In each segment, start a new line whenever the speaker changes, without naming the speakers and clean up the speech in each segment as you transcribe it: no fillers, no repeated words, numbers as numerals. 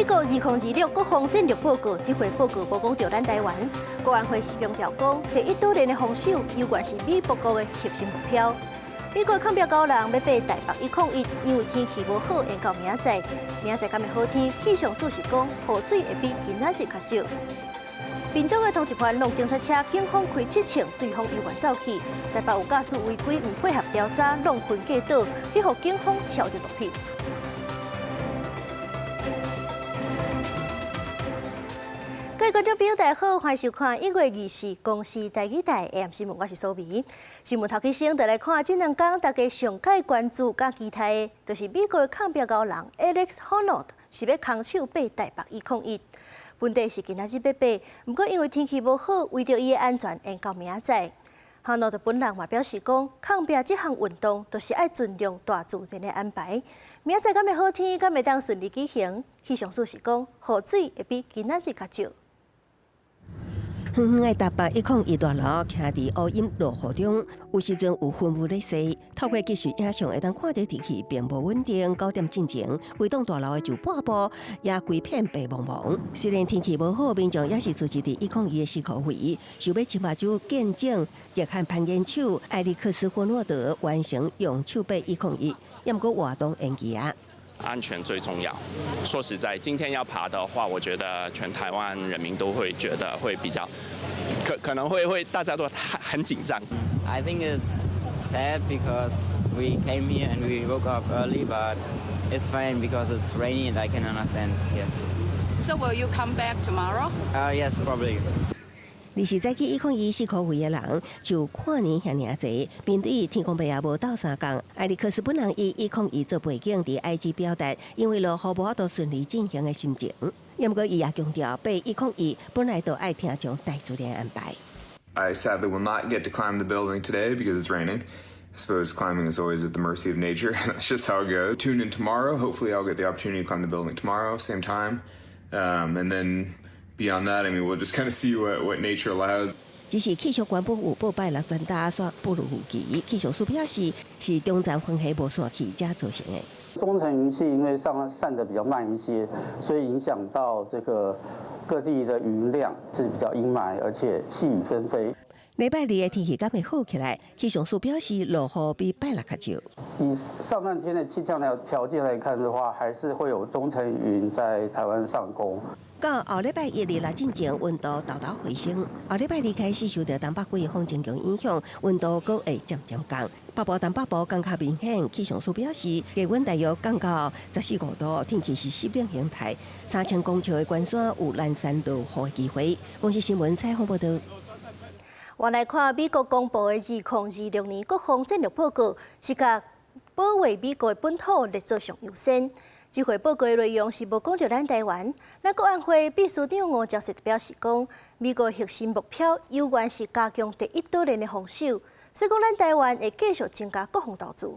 國2026國防戰略報告，這回報告無講著咱台灣。國安會強調講，第一島鏈的防守猶原是美國的核心目標。美國抗標高人欲爬台北101，因為天氣無好，延到明仔載。明仔載敢會好天？氣象署是講，雨水會比今仔日較少。屏東的通緝犯弄警察車，警方開7槍，對方猶原走去。台北有駕駛違規，毋配合調查，弄昏過倒，去予警方撨著毒品。各位觀眾朋友，大家好，歡迎收看1月24公視台語台 AM 新聞，我是蘇眉。新聞頭起先，就來看這兩工大家上蓋關注佮期待的，就是美國的抗標高人 Alex Honnold 是欲空手爬台北101。本底是今仔日欲爬，毋過因為天氣無好，為著伊的安全，延到明仔載。Honnold 本人嘛表示講，抗標這項運動，就是愛尊重大自然的安排。明仔載敢會好天，敢會當順利舉行？氣象署是講，雨水會比今仔日較少。
遠遠的台北101大樓，徛佇烏陰落雨中，有時陣有雲霧咧踅。透過即時影像會當看著天氣並無穩定。9點進前，規棟大樓的舊破布也規片白茫茫。雖然天氣無好，民眾也是聚集佇101的四箍圍，想欲親目睭見證極限攀岩手艾利克斯霍諾德完成用手爬101，也毋過活動延期啊。
安全最重要。說實在，今天要爬的話，我覺得全台灣人民都會覺得會比較可能會大家都很緊張。
I think it's sad because we came here and we woke up early, but it's fine because it's rainy and I can understand. Yes.
So will you come back tomorrow?
Yes, probably.
二是早起101四箍圍的人，就跨年遐爾濟，面對天公伯也無鬥相共。艾利克斯本人以101做背景，佇 IG 表達，因為落雨無法度順利進行的心情。毋過伊也強調，爬101本來就愛聽從大自然安排。
I sadly will not get to climb the building today because it's raining. I suppose climbing is always at the mercy of nature. That's just how it goes. Tune in tomorrow. Hopefully, I'll get the opportunity to climb the building tomorrow, same time. And then beyond that, I mean, we'll just kind of see what nature allows.
只是氣象官本有報拜六全大煞不如預期。氣象署表示，是中層雲系無散去才造成的。
中層雲系因為上散得比較慢一些，所以影響到這個各地的雲量是比較陰霾，而且細雨紛飛。
禮拜二的天氣敢會好起來？氣象署表示，落雨比拜六較少。
以上半天的氣象條件來看的話，還是會有中層雲在台灣上空。
到後禮拜一、二六進前，溫度沓沓回升。後禮拜二開始受著東北季風增強影響，溫度閣會漸漸降。北部、東北部更較明顯。氣象署表示，低溫大約降到十四五度，天氣是濕冷形態。3000公尺的懸山有攔山落雨的機會。公視新聞採訪報導。
我來看美國公布的2026年國防戰略報告，是共保衛美國的本土列做上優先。這回報告的內容是無講著咱台灣。咱國安會秘書長吳釗燮表示講，美國核心目標猶原是加強第一島鏈的防守，所以講咱台灣會繼續增加國防投資。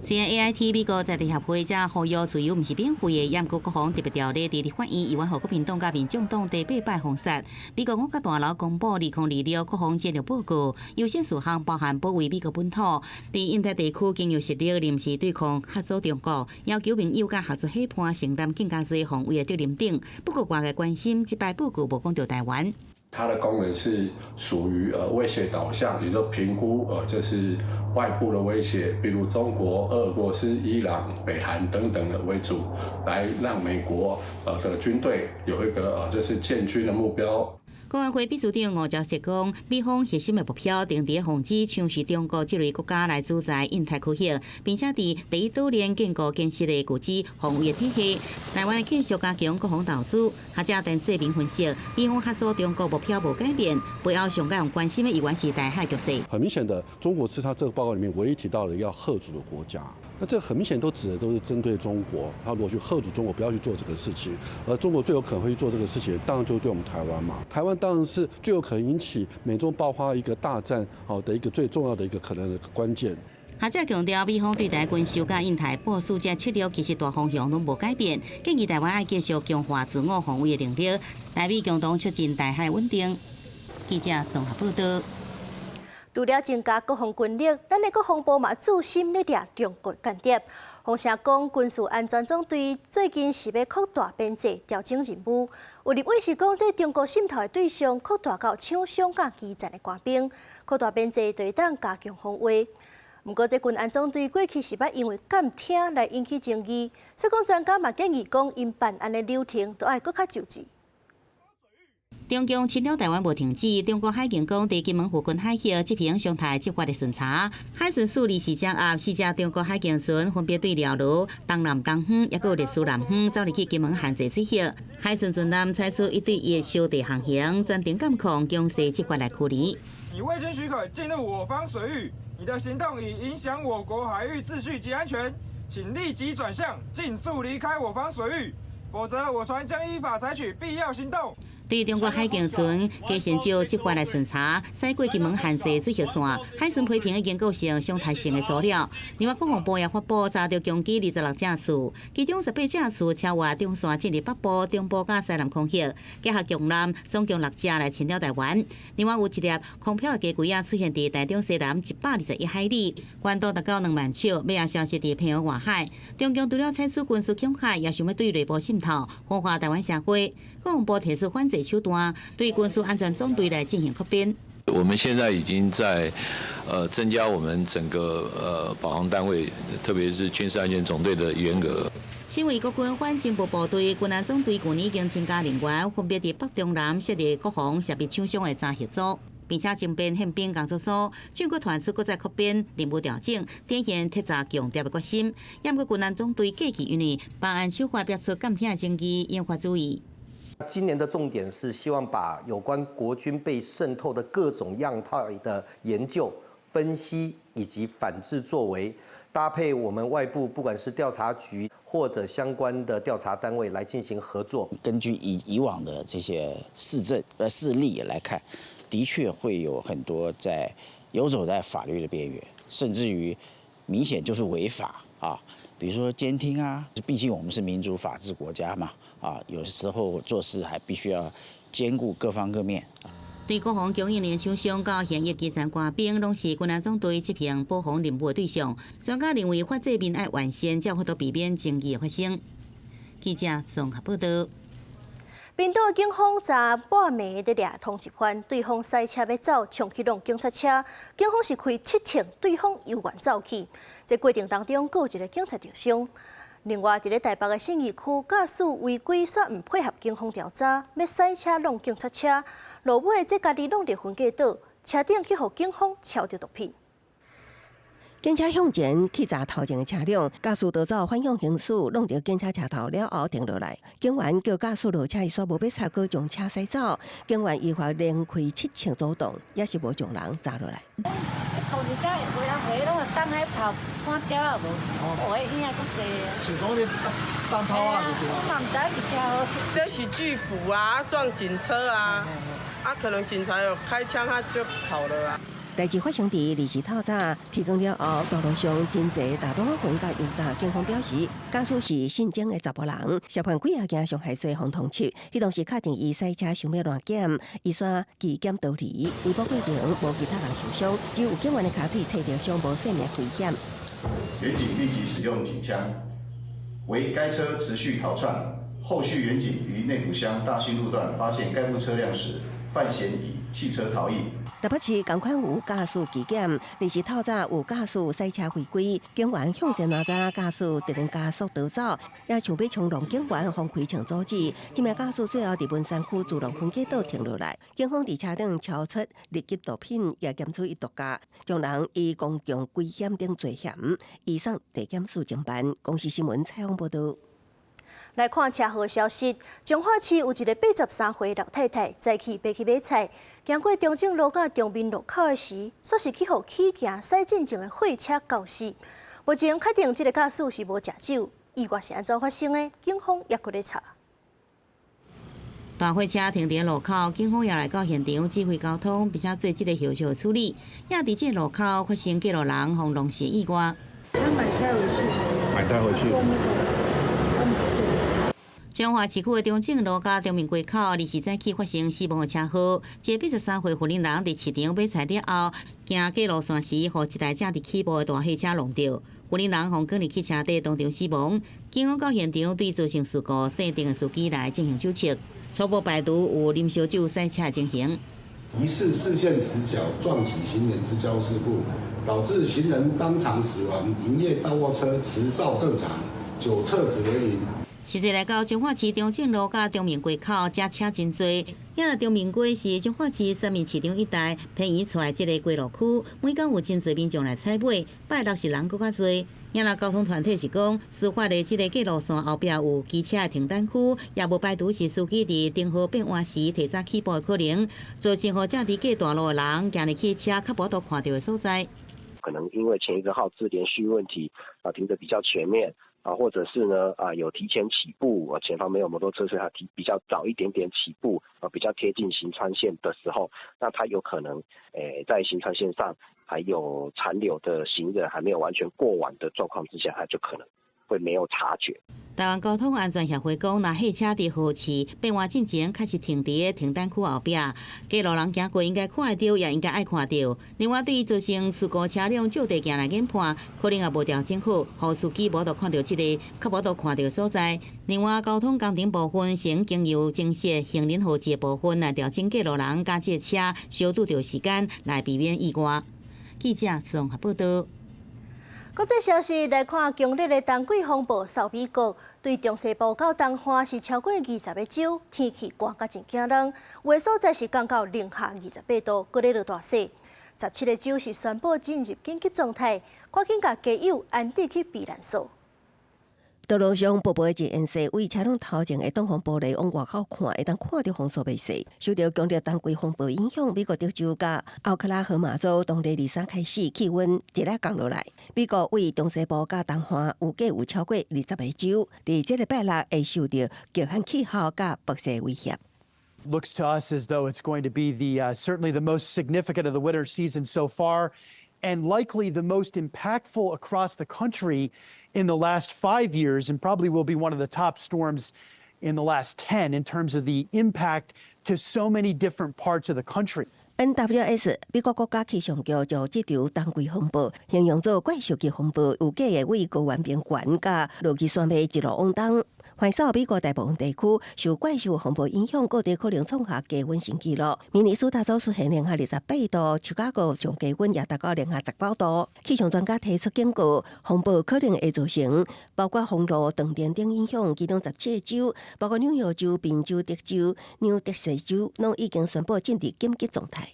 雖然 AIT 美國在地協會才呼籲自由毋是免費的，毋過國防特別條例佇立法院猶原予國民黨佮民眾黨第八擺封殺。美國五角大樓公布2026國防戰略報告，優先事項包含保衛美國本土，佇印太地區經由實力臨時對抗嚇阻中國，要求盟友佮合作伙伴承擔更加濟防衛的責任等。不過外界關心，這擺報告無講著台灣。
它的功能是屬於威脅導向，也就評估這是外部的威脅，比如中國、俄羅斯、伊朗、北韓等等的為主，來讓美國的軍隊有一個就是建軍的目標。
國安會秘書長吳釗燮講，美方核心的目標定佇防止像是中國這類國家來主宰印太區域，並且佇第一島鏈建構堅實的具體防衛的體系。台灣繼續加強國防投資。學者陳世明分析，美方嚇阻中國目標無改變，背後上蓋人關心的猶原是台海局勢。
很明顯的，中國是他這個報告裡面唯一提到的要嚇阻的國家。那這很明顯都指的都是針對中國，他如果去嚇阻中國不要去做這個事情，而中國最有可能會去做這個事情，當然就是對我們台灣嘛。台灣當然是最有可能引起美中爆發一個大戰好的一個最重要的一個可能的關鍵。
學者強調，美方對台軍售佮印太部署這策略其實大方向攏無改變，建議台灣愛繼續強化自我防衛的能力，台美共同促進台海穩定。記者綜合報道。
除了增加國防軍力，咱的國防部嘛注心咧掠中國間諜。封城講軍事安全總隊最近是欲擴大編制，調整任務。有立委是講，這中國滲透的對象擴大到廠商佮基層的官兵，擴大編制就會當加強防衛。毋過，這軍安總隊過去是捌因為監聽來引起爭議，所以講專家嘛建議講，𪜶辦案的流程都愛閣較周至。
中共侵略台灣無停止，中國海警講佇金門附近海域執行常態執法的巡查，海巡署二四掌握四隻中國海警船分別對寮羅、東南東方，抑閣有麗思南方走入去金門限制水域，海巡船艦採取一對一小隊航行，全程監控，強勢執法來驅離。
你未經許可進入我方水域，你的行動已影響我國海域秩序及安全，請立即轉向，盡速離開我方水域，否則我船將依法採取必要行動。
對中國海警船加善照執法來巡查，駛過金門限制水域線，海巡批評已經構成傷害性的騷擾。另外，國防部也發布查著強機26架次，其中18架次超越中線進入北部、中部佮西南空域，結合強艦總共六隻來侵擾台灣。另外有一粒空飄的雞胿仔出現佇台中西南121海里，高度達到2萬尺，尾仔消失佇澎湖外海。中共除了採取軍事恐嚇，也想欲對內部滲透，分化台灣社會。國防部提出反制手段，對軍事安全總隊來進行擴編。
我們現在已經在增加我們整個保航單位，特別是軍事安全總隊的員額。
身為國軍反情報部隊，軍安總隊去年已經增加人員，分別佇北中南設立國防設備廠商的查核組，並且徵編憲兵工作所，政府團出閣再擴編任務調整，展現徹查強調的決心。毋過軍安總隊過去因為辦案手法逼出監聽的爭議，引發注意。
今年的重點是希望把有關國軍被滲透的各種樣態的研究、分析以及反制作為，搭配我們外部不管是調查局或者相關的調查單位來進行合作。
根據以往的這些事證事例來看，的確會有很多在遊走在法律的邊緣，甚至於明顯就是違法啊，比如說監聽啊，畢竟我們是民主法治國家嘛。啊，有時候做事還必須要兼顧各方各面。
對國防供應鏈廠商到現役基層官兵，攏是軍安總隊執行保防任務的對象。專家認為，法制面愛完善，才有法度避免爭議的發生。記者綜合報道。
屏東的警方昨半暝佇掠通緝犯，對方駛車欲走，衝去挵警察車，警方是開7槍，對方猶原走去。這過程當中，閣有一个警察受傷。另外，佇咧台北的信義區，駕駛違規煞毋配合警方調查，欲駛車挵警察車，路尾這家己挵著分隔島，車頂去予警方抄著毒品。
警車向前去查頭前的車輛，駕駛逃走反向行駛，挵著警車車頭了後停落來。警員叫駕駛落車，伊煞無欲插閣將車駛走。警員依法連開七槍出動，也是無將人查落來。
講實在，有人回攏會等彼頭看鳥仔無？有的影足濟。
是講你放炮啊？
我嘛毋知是車禍。
這是拒捕啊，撞警車啊，啊，可能警察有開槍，他就跑了啊。
代誌發生佇二四透早，天光了後，道路上真濟大動群佮猶大。警方表示，駕駛是姓鍾的查埔人，涉犯幾仔件傷害罪予通緝。彼當時確定伊駛車想欲亂檢，伊煞拒檢逃離。圍捕過程無其他人受傷，只有警員的跤腿切著傷，無性命危險。
員警立即使用警槍，惟該車持續逃竄。後續員警於內湖鄉大興路段發現該部車輛時，犯嫌以棄車逃逸。
台北市仝款有駕駛拒檢，二四透早有駕駛駛車違規，警員向前攔查駕駛突然加速逃走，也想欲衝撞警員，予開槍阻止。這名駕駛最後佇文山區自動分隔島停落來，警方佇車頂抄出二級毒品，也檢出伊毒駕，將人以公共危險等罪嫌移送地檢署偵辦。公視新聞採訪報導。
來看車禍消息，彰化市有一个83歲老太太，早起欲去買菜，經過中正路佮中民路口的時，煞是去予起行駛進前的貨車轎死。目前確定這个駕駛是無食酒，意外是按怎發生的？警方猶閣咧查。
大貨車停佇路口，警方也來到現場指揮交通，並且做這个後續處理。也佇這个路口發生過路人予撞死意外。
他買菜回去。
買菜回去。
彰化市區的中正路佮中民街口，24早起發生死亡的車禍。一个83歲婦人佇市場買菜了後，行過路線時，予一台正佇起步的大貨車撞著。婦人予捲入去車底，當場死亡。警方到現場對造成事故設定的司機來進行酒測，初步排除有啉燒酒駛車的情形。
疑似視線死角撞擊行人之交通事故，導致行人當場死亡。營業到貨車持照正常，酒測值為零。
實際來到彰化市中正路佮中民街口，遮車真濟。因為中民街是彰化市三民市場一帶偏移出來這個街路區，每工有真濟民眾來採買，拜六是人閣較濟。因為交通團體是講，事發的這个過路線後壁有機車的停等區，也無排除是司機佇燈號變換時提早起步的可能，造成予正佇過大路的人行入去車較無法度看著的所在。
可能因為前一個號誌連續問題啊，停得比較前面啊，或者是呢啊有提前起步啊，前方沒有摩托車，所以他提比較早一點點起步啊，比較貼近行穿線的時候，那他有可能在行穿線上還有殘留的行人還沒有完全過完的狀況之下，他就可能會沒有察覺。
台灣交通安全協會講，若貨車佇號誌變換進前，確實停佇停等區後壁，過路人行過應該看會著，也應該愛看著。另外，對於造成事故車輛就地行來研判，可能也無調整好，予司機無法度看著這个較無法度看著的所在。另外，交通工程部分先經由增設行人號誌的部分來調整過路人佮這个車相拄著時間，來避免意外。記者綜合報道。
國際消息來看，強烈的冬季風暴掃美國，對中西部到東岸是超過20個州，天氣寒甲真驚人，有的所在是降到零下28度，閣咧落大雪。17個州是宣布進入緊急狀態，趕緊共家友安置去避難所。
道路上薄薄的一層雪，對車輛頭前的擋風玻璃往外口看，會當看著風速袂細。受著強烈冬季風暴影響，美國德州佮奧克拉荷馬州當地23開始氣溫一下降落來。美國對中西部佮東岸預計有超過20個州，佇這禮拜六會受著極寒氣候佮暴雪威脅。
Looks to us as though it's going to be the certainly the most significant of the winter season so far, and likely the most impactful across the country in the last 5 years, and probably will be one of the top storms in the last 10 in terms of the impact to so many different parts of the country.
NWS 美國國家氣象局將這場冬季風暴形容做怪獸級風暴，預計會對高原平原佮落基山脈一路往東，橫掃美國大部分地區，受怪獸風暴影響，各地可能創下低溫新紀錄。明尼蘇達州出現零下28度，芝加哥上低溫也達到零下19度。氣象專家提出警告，風暴可能會造成包括封路、斷電等影響。其中17個州，包括紐約州、賓州、德州、紐澤西州，攏已經宣布進入緊急狀態。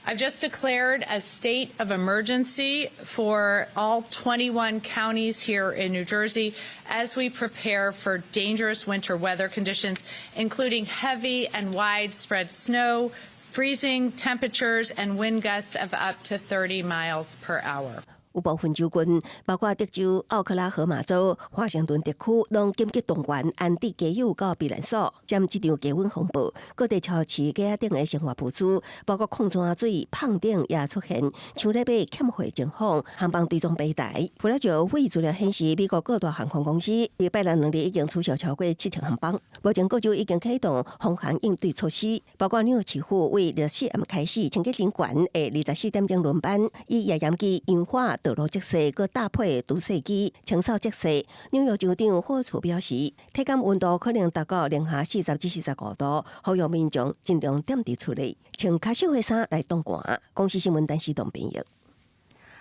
I've just declared a state of emergency for all 21 counties here in New Jersey as we prepare for dangerous winter weather conditions, including heavy and widespread snow, freezing temperatures, and wind gusts of up to 30 miles per hour.
有部分州郡，包括德州、奧克拉荷馬州、華盛頓特區，攏緊急動員安置家友到避難所。針這場低溫風暴，各地超市架頂的生活物資，包括礦泉水、麭等，也出現搶咧買欠貨情況，航班追蹤備台。弗拉就會資料顯示，美國各大航空公司佇拜六兩日已經取消超過7000航班。目前各州已經啟動風寒應對措施，包括紐約市府對24暗開始清潔人員的24點鐘輪班，以壓鹽機優化道路積雪，閣搭配除雪機清掃積雪。紐約州長霍楚表示，體感溫度可能達到零下40至45度，呼籲民眾盡量踮佇厝內，穿較少的衫來擋寒。公視新聞陳思棟編譯。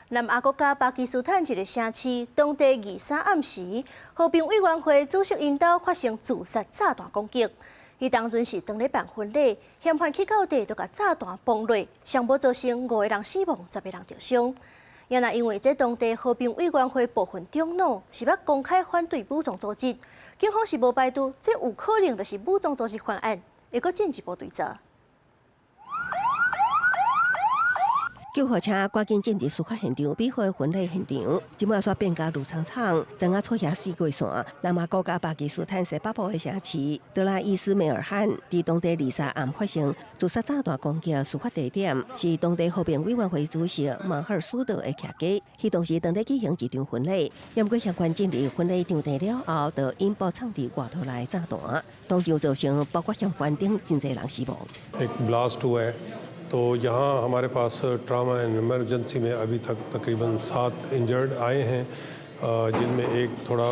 南亞國家巴基斯坦一个城市，當地23暗時，和平委員會主席𪜶兜發生自殺炸彈攻擊。彼當陣是當咧辦婚禮，嫌犯去到底就共炸彈崩落，上無造成五个人死亡，10個人著傷。也若因為這當地和平委員會部分長老是捌公開反對武裝組織，警方是無排除這有可能就是武裝組織犯案，會閣進一步追查。
救護車趕緊進入事發現場，比火婚禮現場，這擺煞變甲愈慘慘，昨下出現四過線。南亞國家巴基斯坦西北部的城市德拉伊斯梅爾汗，佇當地23暗發生自殺炸彈攻擊，事發地點是當地和平委員會主席馬赫蘇德的徛家。彼當時當咧舉行一場婚禮，毋過相關進入婚禮場地了後，就引爆藏佇外套內炸彈，當場造成包括相關等真濟人死亡。
तो यहाँ हमारे पास trauma and emergency में अभी तक तकरीबन 7 इंजर्ड आए हैं, जिनमें एक थोड़ा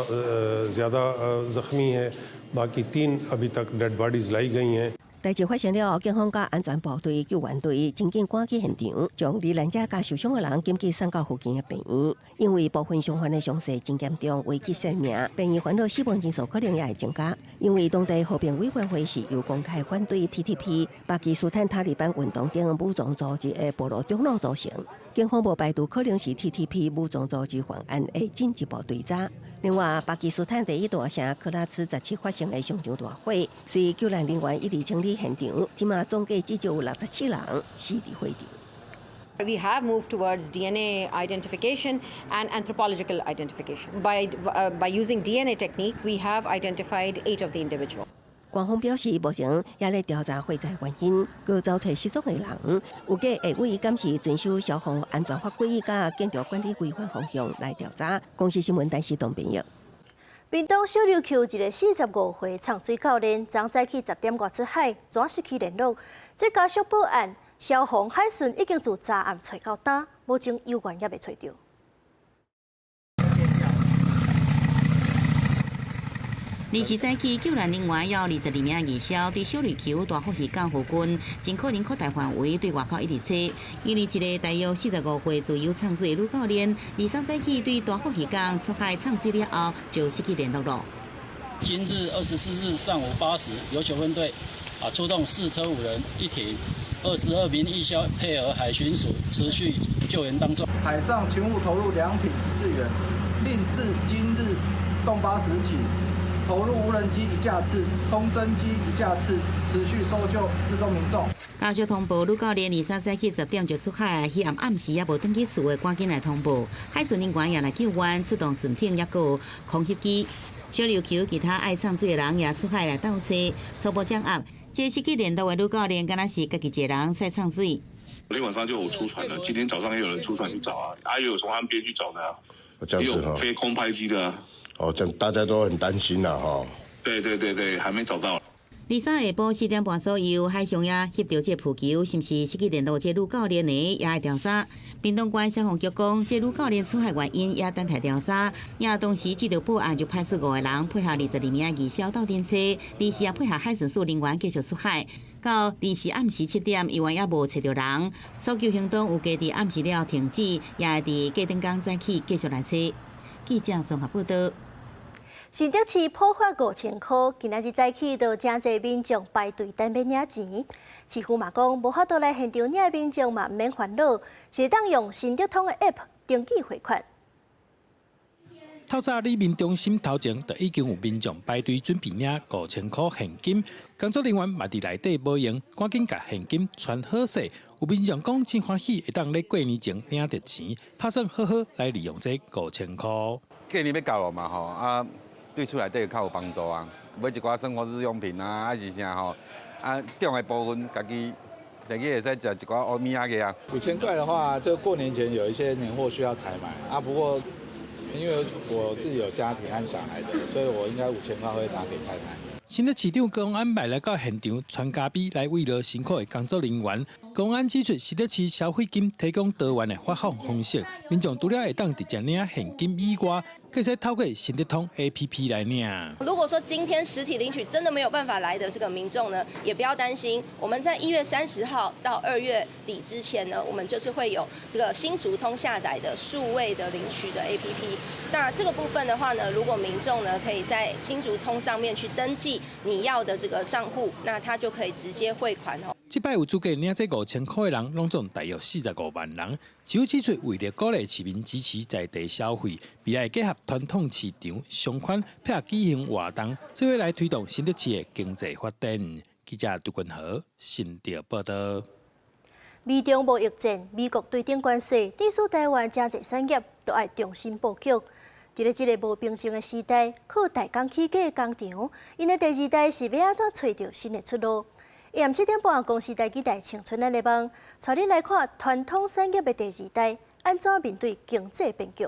ज़्यादा ज़ख्मी है, बाकी 3 अभी तक डेड बॉडीज़ लाई गई हैं。
代誌發生了後，警方佮安全部隊、救援隊真緊趕去現場，將罹難者佮受傷的人緊急送到附近的病院。因為部分傷患的傷勢真嚴重，危及性命，病院煩惱死亡人數可能也會增加。因為當地和平委員會是由公開反對 TTP 巴基斯坦塔利班運動等武裝組織的部落長老組成，警方無排除可能是 TTP 武裝組織犯案的進一步追查。另外，巴基斯坦第一大城柯拉芝17發生的商場大火，隨救難人員一直清理現場，這馬總計至少有67人死佇火場。
We have moved towards DNA identification and anthropological identification. By using DNA technique, we have identified 8 of the individuals.
官方表示，目前也咧調查火災原因，閣找揣失蹤的人。預計會為敢是遵守消防安全法規佮建築管理規範方向來調查。公視新聞陳世東編譯。
屏東小琉球一个45歲藏水教練，昨早起10點外出海，怎失去聯絡？這家屬報案，消防海巡已經自昨暗揣到今，目前猶原猶未揣著。
24早起救難人員有22名義消佇小琉球大福漁港附近，真可能擴大範圍對外口一直揣。因為一个大約45歲自由藏水的女教練，23早起對大福漁港出海藏水了後，就失去聯絡了。
今日24日上午8時，琉球分隊出動4車5人一艇，22名義消配合海巡署持續救援當中。
海上勤務投入2艇14員，另自今日動8時起，投入無人機一架次、空偵機一架次，持續搜救失蹤民眾。
家屬通報，女教練23早起10點就出海，彼暗暗時猶無轉去厝的，趕緊來通報。海巡人員也來救援，出動潛艇抑閣空翕機。小琉球其他愛藏水的人也出海來鬥揣，初步掌握，這失去聯絡的女教練，敢若是家己一个人在藏水。
昨天晚上就有出船了，今天早上也有人出船去找啊，也有從岸邊去找的啊，也有飛空拍機的啊。
哦，這樣大家都很擔心啦，吼。
對對對對，還沒找到。
23下晡4點半左右，海上也翕著這個浮球，是毋是失去聯絡這女教練的，也會調查。屏東縣消防局講，這女教練出海原因也等待調查。也當時接到報案，就派出5個人配合22名義消鬥陣揣，臨時也配合海巡署人員繼續出海。到24暗時7點，猶原猶無揣著人，搜救行動有計佇暗時了停止，也會佇隔轉工早起繼續來揣。記者綜合報道。
新竹市普發5000箍，今仔日早起就誠濟民眾排隊等欲領錢。市府嘛講，無法度來現場領的民眾嘛毋免煩惱，是會當用新竹通的 App 登記匯款。
透早里民中心頭前就已經有民眾排隊準備領5000箍現金，工作人員嘛佇內底無閒，趕緊共現金傳好勢。有民眾講真歡喜，會當咧過年前領著錢，拍算好好來利用這5000箍。
過年欲到了嘛吼，啊，對厝內底較有幫助啊，買一寡生活日用品啊，還是啥吼，啊，中的部分家己自己會使食一寡烏物仔個啊。
5000塊的話，就過年前有一些年貨需要採買啊。不過因為我是有家庭和小孩的，所以我應該5000塊會拿給太太。
新竹市長高虹安嘛來到現場，傳咖啡來慰勞辛苦的工作人員。高虹安指出，新竹市消費金提供多元的發放方式，民眾除了會當直接領現金以外，閣會使透過新竹通 APP 來領。
如果說今天實體領取真的沒有辦法來的這個民眾呢，也不要擔心。我們在1月30號到2月底之前呢，我們就是會有這個新竹通下載的數位的領取的 APP。那這個部分的話呢，如果民眾呢可以在新竹通上面去登記你要的這個賬戶，那他就可以直接匯款哦。
這擺有資格領這5000箍的人，攏總大約45萬人。市府指出，為著鼓勵市民支持在地消費，未來結合傳統市場商圈，配合舉行活動，做伙來推動新竹市的經濟發展。記者杜君豪新竹報道。
美中貿易戰、美國對等關稅，致使台灣誠濟產業都愛重新布局。佇咧這个無平靜的時代，靠代工起家的工廠，𪜶的第二代是欲按怎揣著新的出路？下暗7點半，公視台語台青春咱的夢，帶恁來看傳統產業的第二代按怎面對經濟變局。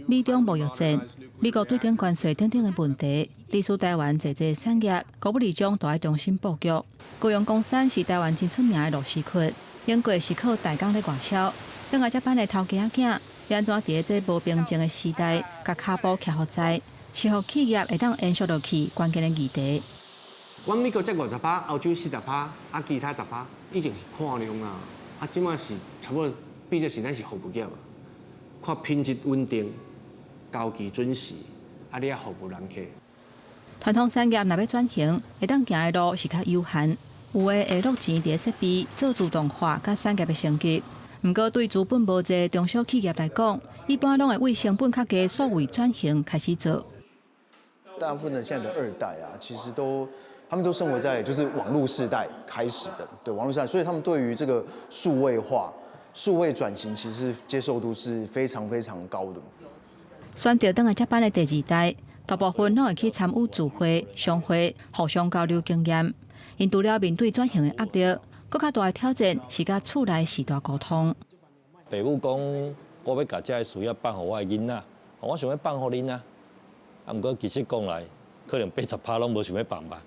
美中貿易戰、美國對等關稅等等的問題，致使台灣濟濟產業高不離將都愛重新布局。高雄岡山是台灣真出名的螺絲殼，英國是靠代工咧外銷。轉來這班的頭家仔囝，欲按怎佇咧這無平靜的時代，共跤步徛予在，是予企業會當延續落去關鍵的議題。
阮美國才50%，歐洲40%，啊其他10%，以前是看量啊，啊這馬是差不多變做是咱是服務業啊，看品質穩定，交期準時，啊你愛服務人客。
傳統產業若欲轉型，會當行的路是較有限，有的會落錢佇咧設備做自動化佮產業的升級。毋過對資本無濟中小企業來講，一般攏會為成本較低數位轉型開始做。
大部分的現在的二代啊，其實都他們都生活在就是網路世代開始的，對網路世代，所以他們對於這個數位化、數位轉型，其實接受度是非常非常高的。
選擇轉來接班的第二代，大部分攏會去參與聚會、商會，互相交流經驗。𪜶除了面對轉型的壓力，閣較大的挑戰是佮厝內序大溝通。
爸母講，我欲共這个事業放予我的囡仔，我想欲放予恁啊。啊，毋過其實講來，可能80%攏無想欲放吧。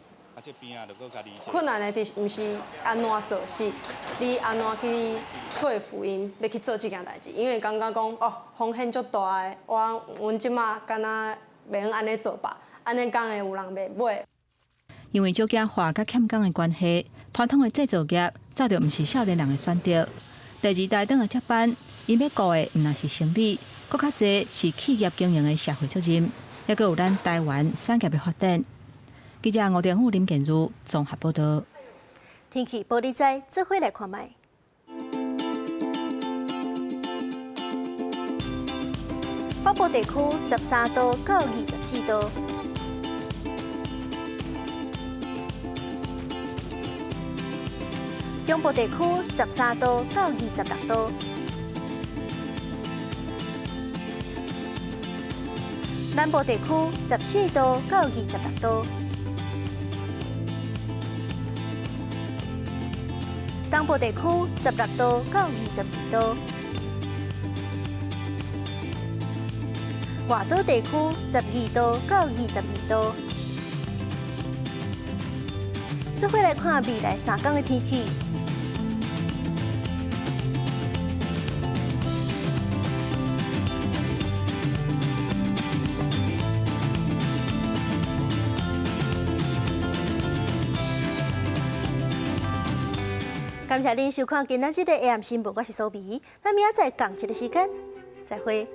困難的佇毋是按怎做，是你按怎去說服𪜶欲去做這件代誌，因為感覺講哦風險足大的，我阮這馬敢若袂用按呢做吧，按呢講會有人袂買。
因為少子化佮欠工的關係，傳統的製造業早就毋是少年人的選擇。第二代轉來接班，𪜶欲顧的毋但是生理，閣較濟是企業經營的社會責任，猶閣有咱台灣產業的發展。記者吳定富、林建如綜合報導。
天氣報你知，做伙來看覓。北部地區13度到24度，中部地區13度到26度，南部地區14度到26度，東部地區16度到22度。外島地區12度到22度。做伙來看未來三天的天氣。感謝恁收看今仔日的 AM 新聞，我是蘇美。咱明仔載仝一个時間，再會。